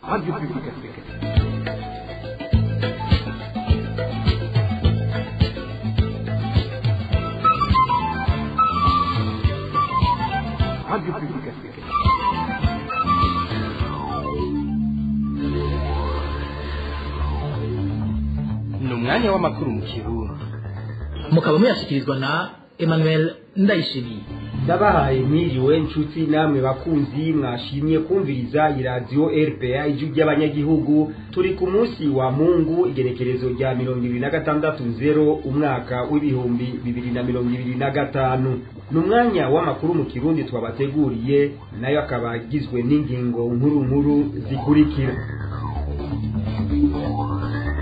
Radio Public Africaine. Radio Public Africaine. Ni umwanya w'amakuru mu Kirundi. Mukaba muyashyikirizwa na Emmanuel Ndayishimiye. Ndabahaye mwiriwe nshuti namwe bakunzi mwashimye kumviriza iradiyo RPA, ijwi ry'abanyagihugu. Turi ku munsi wa Mungu, igenekerezo rya 26.0 umwaka w'2025. Ni umwanya w'amakuru mu Kirundi twabateguriye, nayo akaba agizwe n'ingingo nkuru nkuru zikurikira: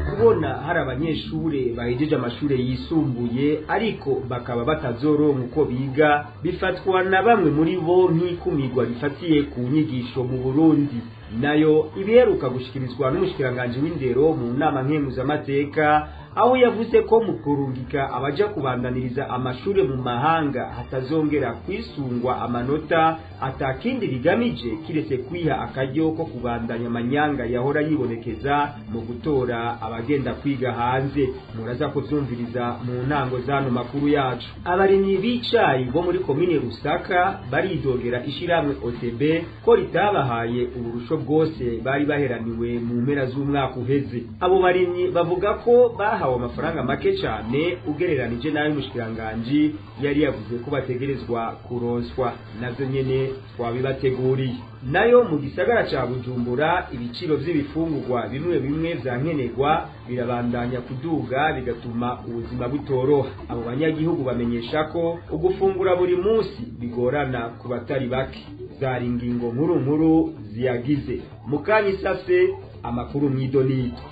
Kubona hari abanyeshure bahejeje amashure yisumbuye ariko bakaba batazoronka uko biga, bifatwa na bamwe muri bo nk'ikumirwa rifatiye ku nyigisho mu Burundi. Nayo ibiheruka gushikirizwa n'umushikiranganji w'indero mu nama nkenguzamateka, aho yavuze ko mu kurungika abaja kubandaniriza amashure mu mahanga hatazongera kwisungwa amanota, atakindi bigamije kiretse kwiha akaryo ko kubandanya amanyanga yahora yibonekeza mu gutora abagenda kwiga hanze. Muraza kuvyumviriza mu ntango zano makuru yacu. Abarimyi b'icayi bo muri komine Rusaka baridogera ishirahamwe OTB ko ritabahaye uburusho bwose bari baheraniwe mu mpera z'umwaka uheze. Abo barimyi bavuga ko bahawe amafaranga make cyane ugereranije n'ayo umushikiranganji yari yavuze ko bategerezwa kuronswa. Navyo nyene twabibateguriye. Nayo mu gisagara ca Bujumbura, ibiciro vy'ibifungurwa bimwe bimwe vya nkenerwa birabandanya kuduga, bigatuma ubuzima butoroha. Abo banyagihugu bamenyesha ko ugufungura buri munsi bigorana ku batari bake. Zari ingingo nkuru nkuru ziyagize. Mukanya isase, amakuru mw'idonito.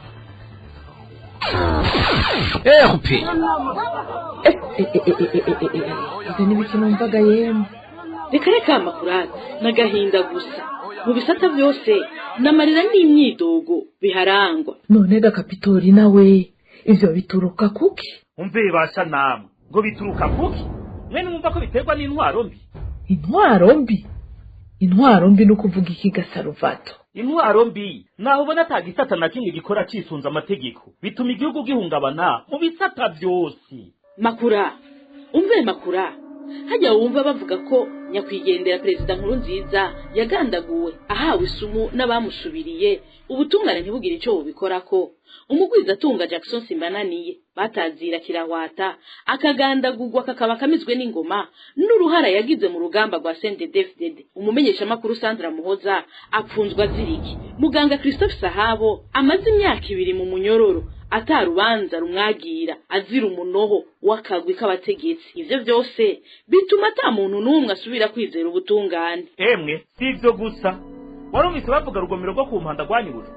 RP. Ibyo ni ibiki numvaga yemwe? Reka reka, amakuru n'agahinda gusa. Mu bisata byose n'amarira n'imyidogo biharangwa. None ga Kapitori, nawe ivyo bituruka kuki? Umve basha namwe, ngo bituruka kuki? Mwe numva ko biterwa n'intwaro mbi. Intwaro mbi? Intwaro mbi ni ukuvuga iki Gasaruvato? Intwaro mbi naho ubona ata gisata na kimwe gikora cisunze amategeko, bituma igihugu gihungabana mu bisata byose. Makura, umve makura, hajya wumva bavuga ko nyakwigendera Perezida Nkuru Nziza yagandaguwe ahawe isumu n'abamusubiriye, ubutungane ntibugire ico bubikorako. Umugwizatunga Jackson Simbananiye batazira kirahwata akagandagurwa, kakaba kamizwe n'ingoma n'uruhara yagize mu rugamba rwa CNDD-FDD. Umumenyeshamakuru Sandra Muhoza apfunzwa aziriki. Muganga Christophe Sahabo amaze imyaka 2 mu munyororo atarubanza rumwagira, azira umunoho w'akagwi k'abategetsi. Ivyo vyose bituma ata muntu n'umwe asubira kwizera ubutungane. Emwe, si ivyo gusa. Warumvise bavuga rugomero rwo ku Mpanda rwanyurujwe,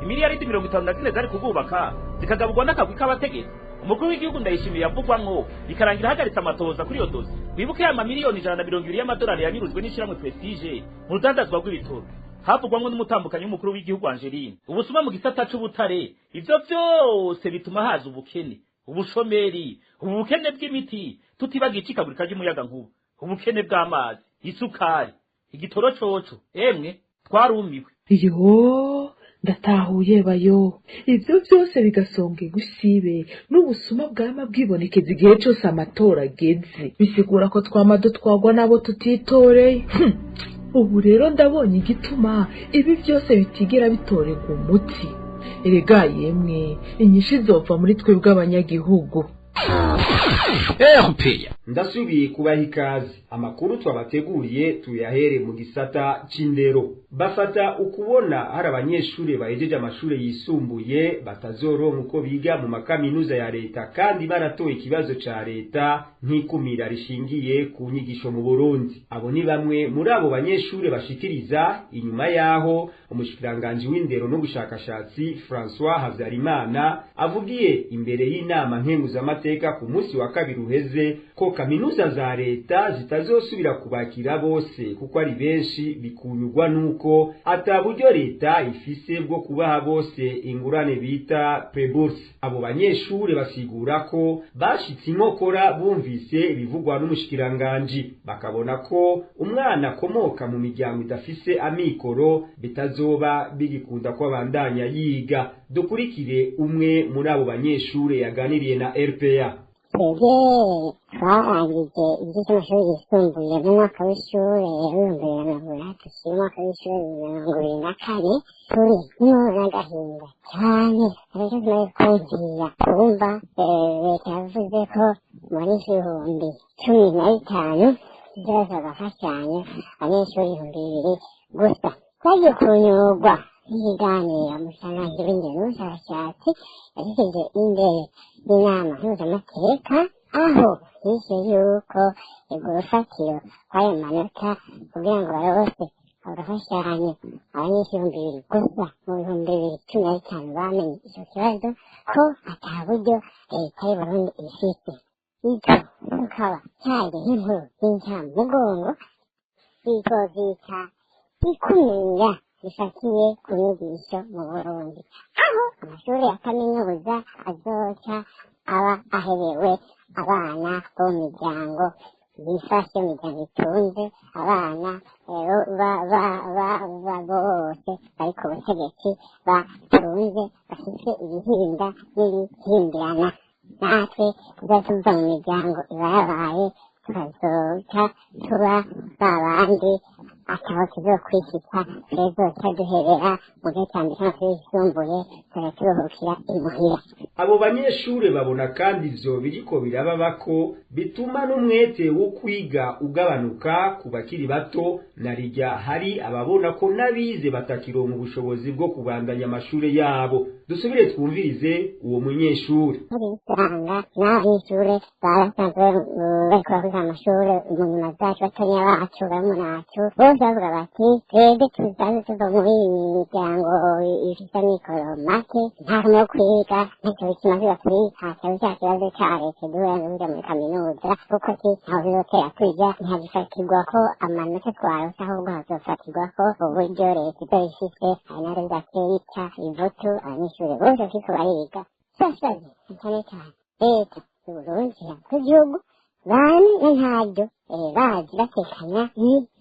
imiliyaridi 54 zari kurwubaka zikagaburwa n'akagwi k'abategetsi. Umukuru w'igihugu Ndayishimiye yavugwamwo, bikarangira ahagaritse amatohoza kuri iyo dosi. Wibuke ya mamiliyoni 120 y'amadolari yanyurujwe n'ishirahamwe Prestige mu rudandazwa rw'ibitoro, havugwamwo n'umutambukanyi w'umukuru w'igihugu Angeline. Ubusuma mu gisata c'ubutare. Ivyo vyose bituma haza ubukene, ubushomeri, ubukene bw'imiti, tutibagiye icikagurika ry'umuyagankuba, ubukene bw'amazi, isukari, igitoro coco. Emwe, twarumiwe. Yo, ndatahuye bayo. Ivyo byose bigasonga igusibe n'ubusuma bwama bwibonekeza igihe cose amatora ageze, bisigura ko twama dutwagwa n'abo tutitoreye. Ubu rero ndabonye igituma ibi byose bitigera bitorerwa umuti. Erega yemwe, inyishu izova muri twebwe abanyagihugu. RP. Ndasubiye kubaha ikaze. Amakuru twabateguriye tuyahere mu gisata c'indero. Bafata ukubona hari abanyeshure bahejeje amashure yisumbuye batazoronka uko biga mu makaminuza ya leta kandi baratoye ikibazo ca leta nk'ikumira rishingiye ku nyigisho mu Burundi. Abo ni bamwe muri abo banyeshure bashikiriza inyuma yaho umushikiranganji w'indero n'ubushakashatsi François Havyarimana avugiye imbere y'inama nkenguzamateka. nkenguzamateka ku munsi wa kabiri uheze ko kaminuza za leta zitazosubira kubakira bose kuko ari benshi, bikunyurwa nuko ata buryo leta ifise bwo kubaha bose ingurane bita prêt-bourse. Abo banyeshure basigura ko bashitse inkokora bumvise ibivugwa n'umushikiranganji, bakabona ko umwana akomoka mu miryango idafise amikoro bitazoba bigikunda ko abandanya yiga. Dukurikire umwe muri abo banyeshure yaganiriye na RPA. Twebwe twarangije igice cy'amashuri yisumbuye mu mwaka w'ishure 2023 umwaka w'ishure 2024, turimwo n'agahinda cyane. Ariko tumaze kumvira kumva leta yavuze ko mu banyeshuri 15,000 byose bagafashanya abanyeshuri 2000 gusa. Twagiye kunyurwa n'ikiganiro umushikiranganji w'indero n'ubushakashatsi yashikirije imbere y'inama mpuzamateka, aho yishe yuko urwo rufatiro kw'ayo manota kugira ngo barose agafashanyo abanyeshuri 2000 gusa mu 2015 bamenye ico kibazo, ko ata buryo leta y'Uburundi ifise. Ico kikaba cari nk'inkuru y'incamugongo bizovyita ikumira rifatiye ku nyigisho mu Burundi, aho amashuri ya kaminuza azoca aba aherewe abana bo mu miryango bifashe, imiryango itunze, abana bose bari ku butegetsi batunze, bafise ibihinda n'ibihimbirana. Natwe tuza tuva mu miryango ibarabaye, tukazoca tuba babandi ataho tuzokwishika. Tuzoca duherera mu gihe ca mbere c'amashure yisumbuye, tuza turuhukira imuhira. Abo banyeshure babona kandi ivyo biriko birababako bituma n'umwete wo kwiga ugabanuka ku bakiri bato, na rirya hari ababona ko n'abize batakironka ubushobozi bwo kubandanya amashure yabo. Dusubire twumvirize uwo munyeshure. Usanga n'abanyeshure baba basanzwe bariko barakurikirana amashure mu nyuma zacu, batonya bacu, barumuna bacu, bose bavuga bati: "Twebwe tusanzwe tuva muri iyi miryango ifise amikoro make, nta kamaro ko kwiga, ntacyo bikimaze kuri hataba cya kibazo ca leta duhura no kuja muri kaminuza, kuko ati ntaho bizotera tuja, ntihagifatirwako amanota twaronse, ahubwo hazofatirwako uburyo leta izoba ifise." Hari naho bidatera ivutu abanyeshure bose bakiriko bariga. Turasavye cane cane leta y'Uburundi y'igihugu bane na ntaryo bazi batekanya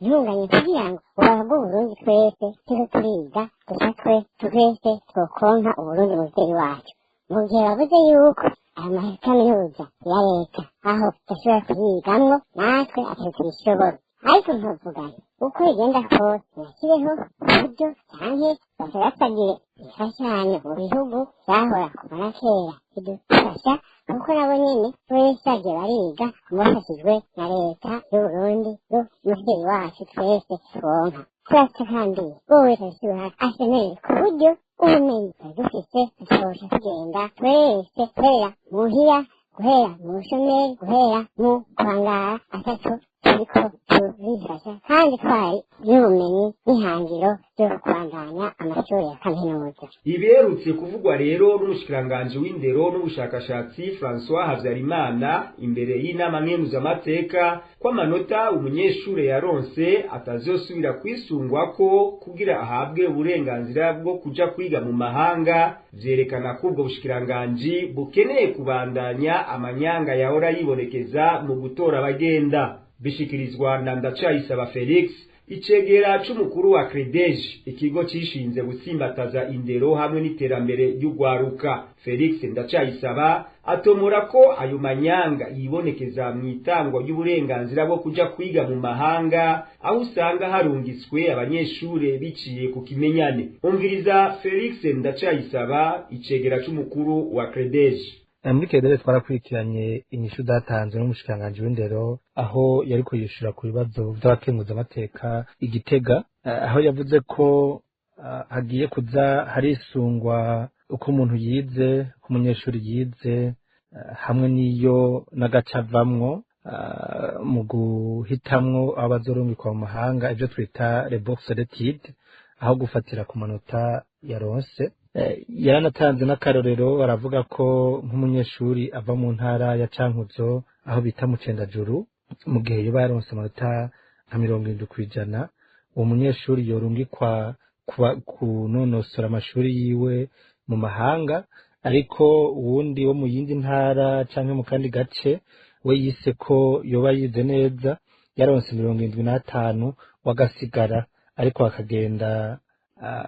intunganye kugira ngo ubuzima bw'Uburundi twese turiko turiga dufatwe twese twokonka Uburundi muvyeyi wacu. Mu gihe bavuze yuko ayo makaminuza ya leta aho tudashobora kuyigamwo natwe atari tubishobora, ariko nkavugana uko bigenda kose bashyireho uburyo canke basabasagire imfashanyo mu bihugu vyahora kuva na kera bidufasha, kuko nabo nyene wese bagiye bariga bafashijwe na leta y'Uburundi y'umuvyeyi wacu twese twonka. Turatakambiye wowe wese asemere ku buryo ubumenyi twari dufise dushobora tugenda twese guhera muhira, guhera mu bushomeri, guhera mu kwangara ataco turiko turifasha, kandi twari n'ubumenyi n'ihangiro ryo kubandanya amashuri ya kaminuza. Ibiherutse kuvugwa rero n'umushikiranganji w'indero n'ubushakashatsi François Habyarimana imbere y'inama nkenguzamateka ko amanota umunyeshure yaronse atazosubira kwisungwako kugira ahabwe uburenganzira bwo kuja kwiga mu mahanga, vyerekana ko ubwo bushikiranganji bukeneye kubandanya amanyanga yahora yibonekeza mu gutora abagenda. Bishikirizwa na Ndacayisaba Felix, icegera c'umukuru wa CREDEJ, ikigo cishinze gutsimbataza indero hamwe n'iterambere ry'ugwaruka. Felix Ndacayisaba atomora ko ayo manyanga yibonekeza mu itangwa ry'uburenganzira bwo kuja kwiga mu mahanga, aho usanga harungitswe abanyeshure biciye ku kimenyane. Umviriza Felix Ndacayisaba, icegera c'umukuru wa CREDEJ. Muri kedere twarakurikiranye inyishu zatanzwe n'umushikiranganji w'indero, aho yari kuyishura ku bibazo vy'abakenguzamateka igitega, aho yavuze ko hagiye kuza harisungwa uko umuntu yize, uko umunyeshuri yize, hamwe n'iyo n'agace avamwo mu guhitamwo aho bazorungikwa mu mahanga, ivyo twita les bourses d'études. aho gufatira ku manota yaronse. Yaranatanze n'akarorero, aravuga ko nk'umunyeshuri ava mu ntara ya Cankuzo aho bita Mucendajuru, mu gihe yoba yaronse amanota nka 70%, uwo munyeshuri yorungikwa kunonosora amashuri yiwe mu mahanga, ariko uwundi wo mu yindi ntara canke mu kandi gace we yise ko yoba yize neza yaronse 75 wagasigara, ariko akagenda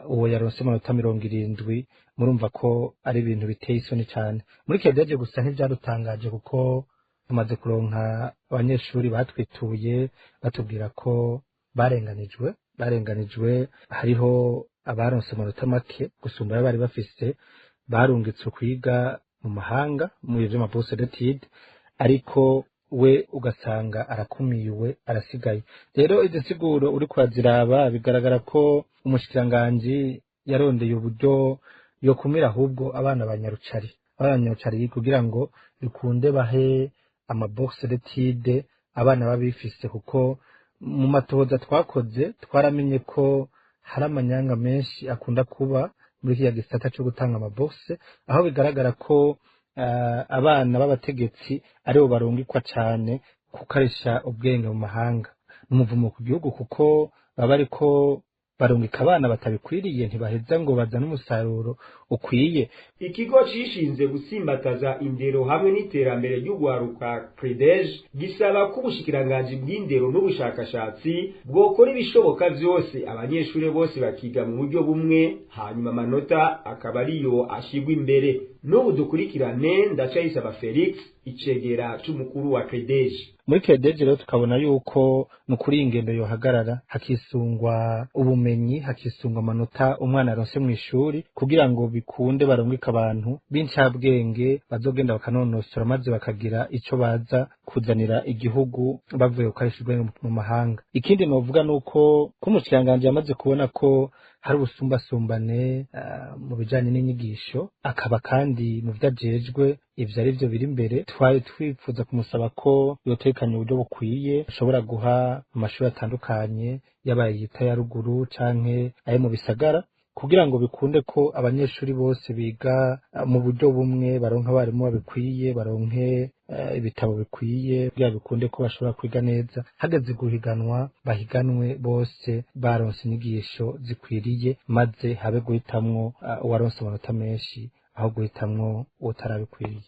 uwo yaronse amanota 70. Murumva ko ari ibintu biteye isoni cyane. Muri kedeje gusa ntivyadutangaje kuko tumaze kuronka abanyeshuri batwituye batubwira ko barenganijwe. Hariho abaronse amanota make gusumba ayo bari bafise, barungitswe kwiga mu mahanga mu vy'ama bourse d'études, ariko we ugasanga arakumiwe, arasigaye. Rero izi nsiguro uriko uraziraba, bigaragara ko umushikiranganji yarondeye uburyo yokumira ahubwo abana banyarucari kugira ngo bikunde bahe ama bourse d'études abana babifise, kuko mu matohoza twakoze twaramenye ko hari amanyanga menshi akunda kuba muri kiriya gisata co gutanga ama bourse, aho bigaragara ko abana b'abategetsi aribo barungikwa cane gukarisha ubwenge mu mahanga. N'umuvumo ku gihugu, kuko baba bariko barungika abana batabikwiriye, ntibaheza ngo bazane umusaruro ukwiye. Ikigo cishinze gutsimbataza indero hamwe n'iterambere ry'ugwaruka CREDEJ gisaba ko ubushikiranganji bw'indero n'ubushakashatsi bwokora ibishoboka vyose abanyeshure bose bakiga mu buryo bumwe, hanyuma amanota akaba ariyo ashigwa imbere. N'ubu dukurikirane Ndacayisaba Felix, icegera c'umukuru wa CREDEJ. Muri kedeje rero tukabona yuko nukuri ingendo yohagarara, hakisungwa ubumenyi, hakisungwa amanota umwana aronse mw'ishuri, kugira ngo bikunde barungike abantu b'incabwenge bazogenda bakanonosora maze bakagira ico baza kuzanira igihugu bavuye gukoresha ubwenge mu mahanga. Ikindi novuga nuko ko umushikiranganji yamaze kubona ko hari ubusumbasumbane mu bijanye n'inyigisho, akaba kandi mu vyo ajejwe ivyo ari vyo biri imbere, twari twifuza kumusaba ko yotekanya uburyo bukwiye ashobora guha amashuri atandukanye, yaba ayita ya ruguru canke ayo mu bisagara, kugira ngo bikunde ko abanyeshuri bose biga mu buryo bumwe, baronke abarimu babikwiye, baronke ibitabo bikwiye, kugira bikunde ko bashobora kwiga neza, hageze guhiganwa bahiganwe bose baronse inyigisho zikwiriye, maze habe guhitamwo uwaronse amanota menshi aho guhitamwo uwutarabikwiriye.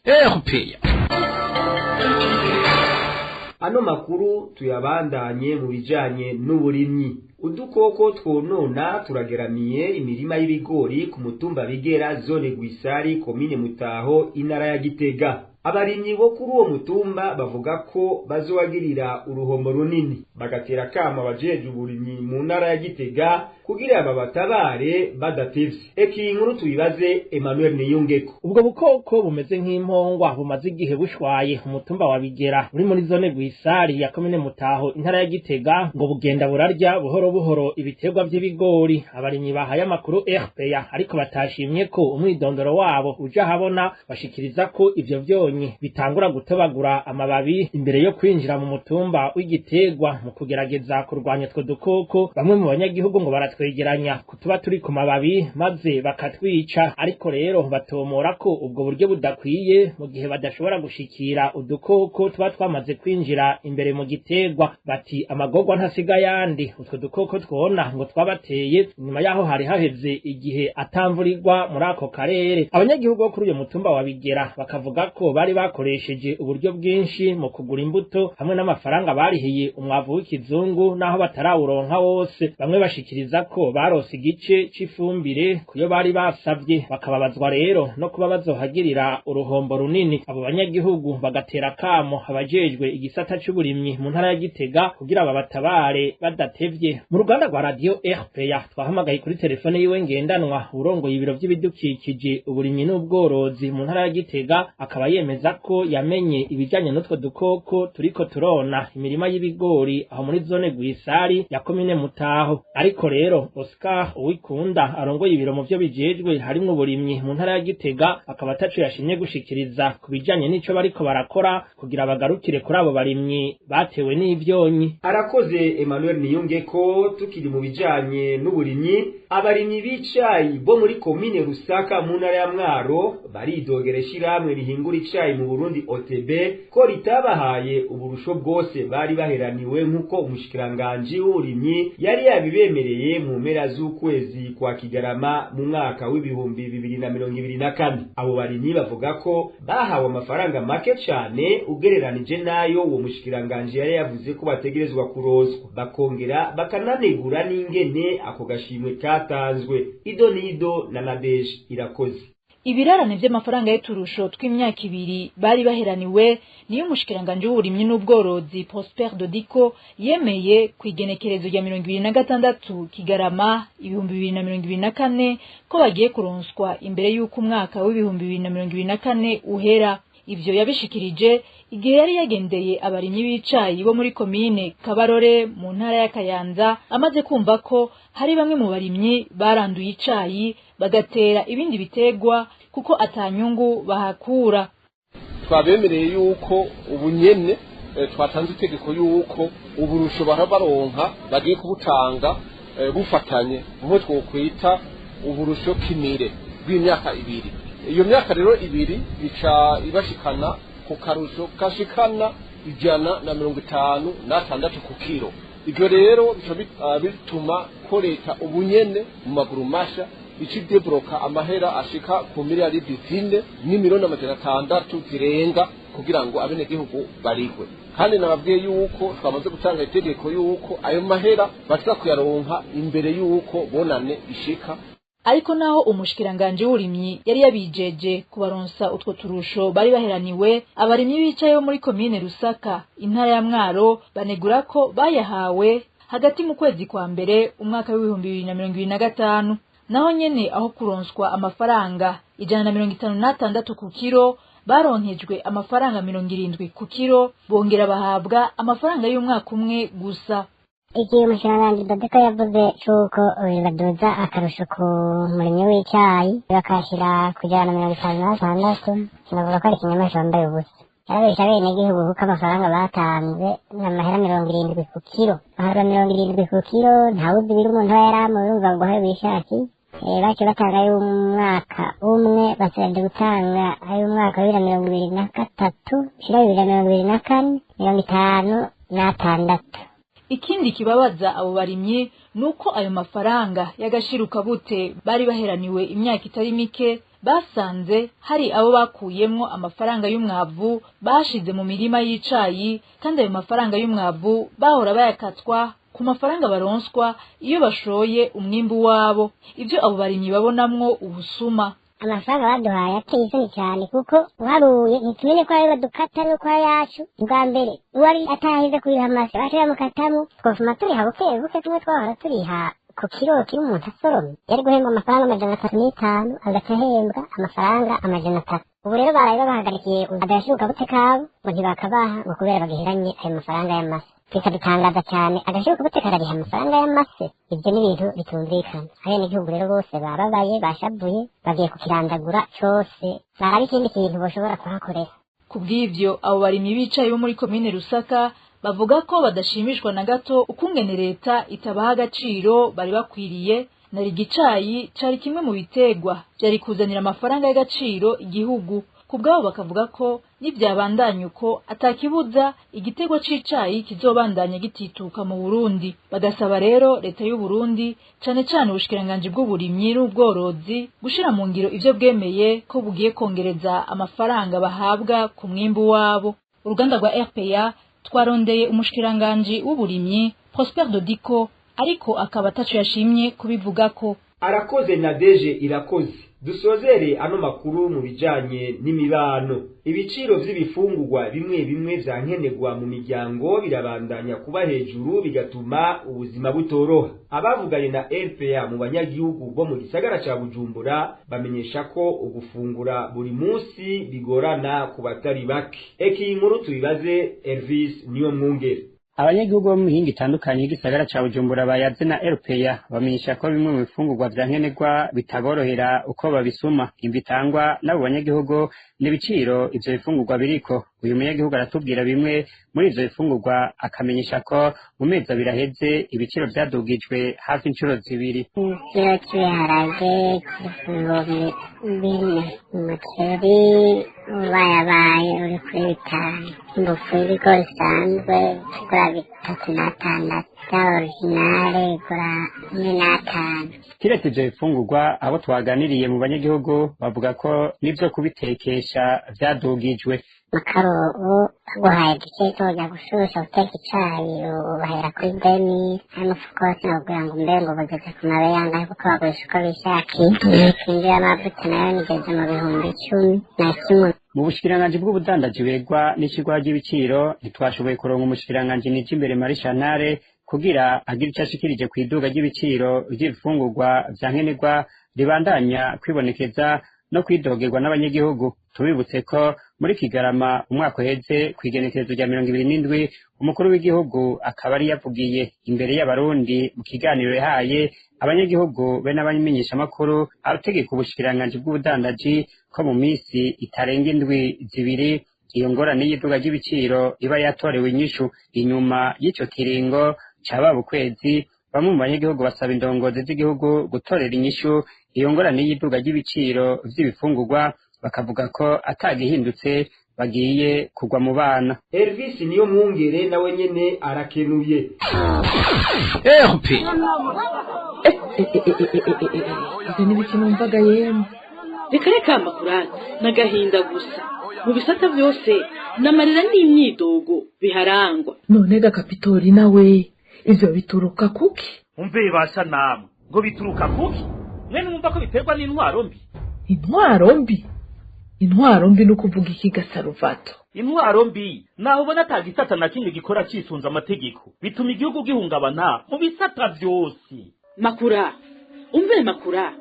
Ano makuru tuyabandanye mu bijanye n'uburimyi. Udukoko twonona turageramiye imirima y'ibigori ku mutumba Bigera, zone Gwisari, komine Mutaho, intara ya Gitega. Abarimyi bo kuri uwo mutumba bavuga ko bazowagirira uruhombo runini, bagatera kama abajeje uburimyi mu ntara ya Gitega kugira babatabare badatevye. Eka iyi nkuru tuyibaze Emmanuel Niyungeko. Ubwo bukoko bumeze nk'impongwa bumaze igihe bushwaye umutumba wa Bigera uri muri zone Gwisari ya komine Mutaho, intara ya Gitega, ngo bugenda burarya buhoro buhoro ibiterwa vy'ibigori. Abarimyi bahaye amakuru RPA ariko batashimye ko umwidondoro wabo uja habona, bashikiriza ko ivyo vyonyi bitangura gutobagura amababi imbere yo kwinjira mu mutumba w'igiterwa. Mu kugerageza kurwanya utwo dukoko, bamwe mu banyagihugu ngo baratwegeranya kutuba turi ku mababi maze bakatwica, ariko rero batomora ko ubwo buryo budakwiye mu gihe badashobora gushikira udukoko tuba twamaze kwinjira imbere mu giterwa. Bati amagorwa ntasiga yandi. Utwo dukoko twona ngo twabateye inyuma yaho hari haheze igihe atamvurirwa muri ako karere. Abanyagihugu bo kuri uyo mutumba wa Bigera bakavuga ko bari bakoresheje uburyo bwinshi mu kugura imbuto hamwe n'amafaranga barihiye umwavu w'ikizungu, naho batarawuronka wose. Bamwe bashikiriza ko barose igice c'ifumbire kuyo bari basavye, bakababazwa rero no kuba bazohagirira uruhombo runini. Abo banyagihugu bagatera kamo abajejwe igisata c'uburimyi mu ntara ya Gitega kugira babatabare badatevye. Mu ruganda rwa radio RPA twahamagaye kuri telefone yiwe ngendanwa urongoye ibiro vy'ibidukikije, uburimyi n'ubworozi mu ntara ya Gitega, akaba yemeza ko yamenye ibijanye n'utwo dukoko turiko turona imirima y'ibigori aho muri zone Gwisari ya komine Mutaho. Ariko rero Oscar Uwikunda arongoye ibiro mu vyo bijejwe harimwo uburimyi mu ntara ya Gitega akaba ataco yashimye gushikiriza ku bijanye n'ico bariko barakora kugira bagarukire kuri abo barimyi batewe n'ivyonyi. Arakoze Emmanuel Niyungeko. Tukiri mu bijanye n'uburimyi, Abarimyi b'icayi bo muri komine Rusaka mu ntara ya Mwaro baridogera ishirahamwe rihingura icayi mu Burundi OTB ko ritabahaye uburusho bwose bari baheraniwe nk'uko umushikiranganji w'uburimyi yari yabibemereye mu mpera z'ukwezi kwa Kigarama mu mwaka w'2024. Abo barimyi bavuga ko bahawe amafaranga make cane ugereranije nayo uwo mushikiranganji yari yavuze ko bategerezwa kuronswa, bakongera bakananegura n'ingene ako gashimwe katanzwe. Ido nido na Nadeje Irakoze. Ibirarane vy'amafaranga y'uturusho tw'imyaka ibiri bari baheraniwe niyo umushikiranganji w'uburimyi n'ubworozi Prosper Dodiko yemeye ku igenekerezo rya 26 Kigarama 2024 ko bagiye kuronswa imbere y'uko umwaka w'2024 uhera. Ivyo yabishikirije igihe yari yagendeye abarimyi b'icayi bo muri komine Kabarore mu ntara ya Kayanza, amaze kumva ko hari bamwe mu barimyi baranduye icayi bagatera ibindi bitegwa kuko atanyungu bahakura. Twabemereye yuko ubunyene twatanze itegeko yuko uburusho baronka bagiye kubutanga bufatanye bumwe twokwita uburusho kimire bw'imyaka ibiri. Iyo myaka rero ibiri ica ibashikana ku karusho kashikana 156 ku kiro. Ibyo rero bica bituma ko leta ubunyene mu maguru masha ica idebloka amahera ashika ku miliyaridi 4 n'imiliyoni 600 zirenga kugira ngo abenegihugu barihwe. Kandi nababwiye yuko twamaze gutanga itegeko yuko ayo mahera baza kuyaronka imbere yuko bonane ishika. Ariko naho umushikiranganje w'uburimyi yari yabijeje kubaronsa utwo turusho bari baheraniwe, abarimyi bicaye bo muri komine Rusaka intara ya Mwaro banegura ko bayahawe hagati mu kwezi kwa mbere umwaka w'2025. Naho nyene aho kuronswa amafaranga 156 ku kiro baronkejwe amafaranga 70 ku kiro, bongera bahabwa amafaranga y'umwaka umwe gusa. Igihe umushikiranganji Dodiko yavuze c'uko baduza akarusho ku murimyi w'icayi bakashira ku 156, sinavuga ko ari ikinyoma cambaye ubusa. Yarabesha abenegihugu kuko amafaranga batanze ni amahera 70 ku kiro. Amahera 70 ku kiro ntawuzi ibiro umuntu aba yaramuwe, urumva ngo aho bishakiye. Baciye batanga ay'umwaka umwe, basigaje gutanga ay'umwaka wa 2023 ushira 2024, 56. Ikindi kibabaza abo barimyi nuko ayo mafaranga y'agashirukabute bari baheraniwe imyaka itari mike basanze hari abo bakuyemwo amafaranga y'umwavu bashize mu mirima y'icayi, kandi ayo mafaranga y'umwavu bahora bayakatwa ku mafaranga baronswa iyo bashoye umwimbu wabo. Ivyo abo barimyi babonamwo ubusuma. Amafaranga baduhaye ateye isoni cyane kuko uharuye ntitumenye ko ayo badukata nuko ayacu. Ubwa mbere uwari ataheze kuriha amase baca bamukatamo, twofuma turiha buke buke tumwe twahora turiha ku kiro kiri umuntu asoromye yari guhembwa amafaranga 305 agaca ahembwa amafaranga 300. Ubu rero baraye babahagarikiye agashiruka bute kabo ngo ntibakabaha ngo kubera bagiheranye ayo mafaranga y'amase. Bikadutangaza cyane, agashiruka bute karariha amafaranga y'amase. Ibyo ni ibintu bitumvikana. Abenegihugu rero bose bababaye, bashavuye, bagiye kukirandagura cose, baraba ikindi kintu boshobora kuhakorera. Kubw'ivyo abo barimyi bicaye bo muri komine Rusaka bavuga ko badashimishwa na gato ukungene leta itabaha agaciro bari bakwiriye, na igicayi cari kimwe mu bitegwa vyari kuzanira amafaranga y'agaciro igihugu. Kubwabo bakavuga ko nivyabandanya uko atakibuza igitegwa c'icayi kizobandanya gitituka mu Burundi. Bagasaba rero leta y'u Burundi cane cane ubushikiranganji bw'uburimyi n'ubworozi gushira mu ngiro ivyo bwemeye ko bugiye kongereza amafaranga bahabwa ku mwimbu wabo. Uruganda rwa RPA twarondeye umushikiranganji w'uburimyi Prosper Dodiko, ariko akaba ataco yashimye kubivugako. Arakoze na Deje Irakoze. Dusozere ano makuru mu bijanye n'imibano. Ibiciro vy'ibifungurwa bimwe bimwe vyankenerwa mu miryango birabandanya kuba hejuru bigatuma ubuzima butoroha. Abavuganye na RPA mu banyagihugu bo mu gisagara ca Bujumbura bamenyesha ko ugufungura buri munsi bigorana ku batari bake. Eki inkuru tubibaze Elvis niyo mwungere. Abanyagihugu bo mu mihingo itandukanye y'igisagara ca Bujumbura bayaze na RPA bamenyesha ko bimwe mu bifungurwa vya nkenerwa bitaborohera uko babisuma. Imvo itangwa n'abo banyagihugu n'ibiciro ivyo bifungurwa biriko. Uyu munyagihugu aratubwira bimwe muri ivyo bifungurwa, akamenyesha ko mu mezi 2 aheze ibiciro vyadugijwe hafi inshuro 2. Ikiro c'ibiharage kiri ku 4,000, umuceri ubayabaye uri kuri 5, imbufu y'ibigori isanzwe igura 3,6, ya orijinale igura 4,5. Kiretse ivyo bifungurwa, abo twaganiriye mu banyagihugu bavuga ko n'ivyo kubitekesha vyadugijwe. Makaro ubu baguhaye duke tuja gushusha guteka icayi ubahera kuri deni, n'umufuko wose bakubwira ngo mbe ngo bugeze ku mabe yangahe kuko bagurisha uko bishakiye. Imikingi y'amavuta nayo nigeze mu 11,000. Mu bushikiranganji bw'ubudandaji begwa n'icigwa ry'ibiciro ntitwashoboye kuronka umushikiranganji Nijimbere Marie Chantal kugira agire ico ashikirije kw'iduga ry'ibiciro vy'ibifungurwa vya nkenerwa ribandanya kwibonekeza no kwidogerwa n'abanyagihugu. Tubibutse ko muri Kigarama umwaka uheze kw'igenekerezo rya 27 umukuru w'igihugu akaba ari yavugiye imbere y'abarundi mu kiganiro yahaye abanyagihugu be n'abamenyeshamakuru, ategeka ubushikiranganji bw'ubudandaji ko mu misi itarenga 2 iyo ngorane y'iduga ry'ibiciro iba yatorewe inyishu. Inyuma y'ico kiringo caba ukwezi, bamwe mu banyagihugu basaba indongozi z'igihugu gutorera inyishu iyo ngorane y'iduga ry'ibiciro vy'ibifungurwa, bakavuga ko atagihindutse bagiye kugwa mu bana. Elvis niyo mwungere nawe nyene arakenuye. RP Ivyo ni numvaga yemwe. Reka reka amakuru n'agahinda gusa mu bisata vyose n'amarira n'imyidogo biharangwa. None ga Kapitori nawe ivyo bituruka kuki? Umve basha namwe ngo bituruka kuki? Mwene mwumva ko biterwa n'intwaro mbi. Intwaro mbi? Intwaro mbi nukuvuga iki Gasaruvato? Intwaro mbi naho ubona atagisata na kimwe gikora cisunza amategeko, bituma igihugu gihungabana mu bisata vyose. Makura, umve Makura,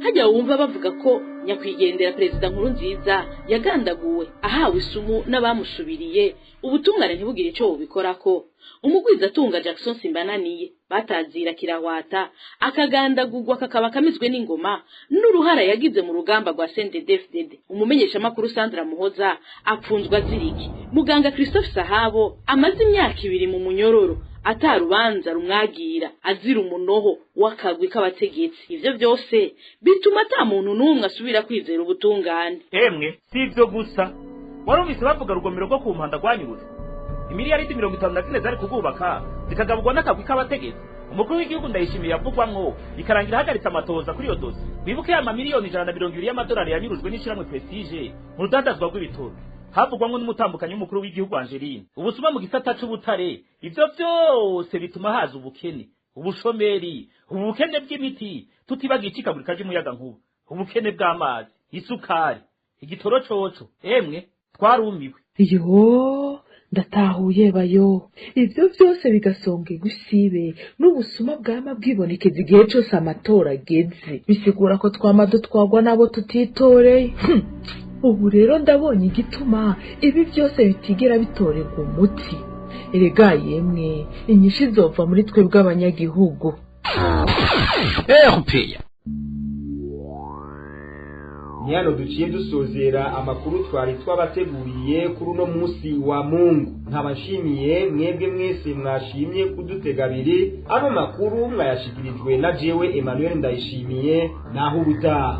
hajya wumva bavuga ko nyakwigendera perezida Nkurunziza yagandaguwe ahawe isumu n'abamusubiriye, ubutungane ntibugire ico bubikorako. Umugwiza atunga Jackson Simbananiye batazira kirahwata akagandagurwa kakaba kamizwe n'ingoma n'uruhara yagize mu rugamba rwa CNDD-FDD. Umumenyesha makuru Sandra Muhoza apfunzwa ziriki. Muganga Christophe Sahabo amaze imyaka 2 mu munyororo atarubanza rumwagira azira umunoho w'akagwi k'abategetsi. Ivyo byose bituma ata muntu n'umwe asubira kwizera ubutungane. Emwe si ivyo gusa, warumvise bavuga rugomero rwo ku mpanda rwanyurutse, imiliyaridi 54 zari kugubaka zikagaburwa n'akagwi k'abategetsi. Umukuru w'igihugu Ndayishimiye yavugwamwo bikarangira ahagaritse amatoza kuri iyo dosi. Wibuke ya mamiliyoni 120 y'amadolari yanyurujwe n'ishyirahamwe Prestige mu rudandazwa rw'ibitoro, havugwamwo n'umutambukanyi w'umukuru w'igihugu Angeline. Ubusuma mu gisata c'ubutare, ivyo vyose bituma haza ubukene, ubushomeri, ubukene bw'imiti, tutibagiye icikagurika ry'umuyagankuba, ubukene bw'amazi, isukari, igitoro coco. Emwe twarumiwe. Yo ndatahuye bayo. Ivyo vyose bigasonga igusibe n'ubusuma bwama bwibonekeza igihe cose amatora ageze, bisigura ko twama dutwagwa nabo tutitoreye. Ubu rero ndabonye igituma ibi byose bitigera bitorerwa umuti. Erega yemwe inyishu izova muri twebwe abanyagihugu. RP Ni hano duciye dusozera amakuru twari twabateguriye kuri uno munsi wa Mungu. Nkabashimiye mwebwe mwese mwashimye kudutega abiri. Ano makuru mwayashikirijwe na jewe Emmanuel Ndayishimiye, naho ubutaha.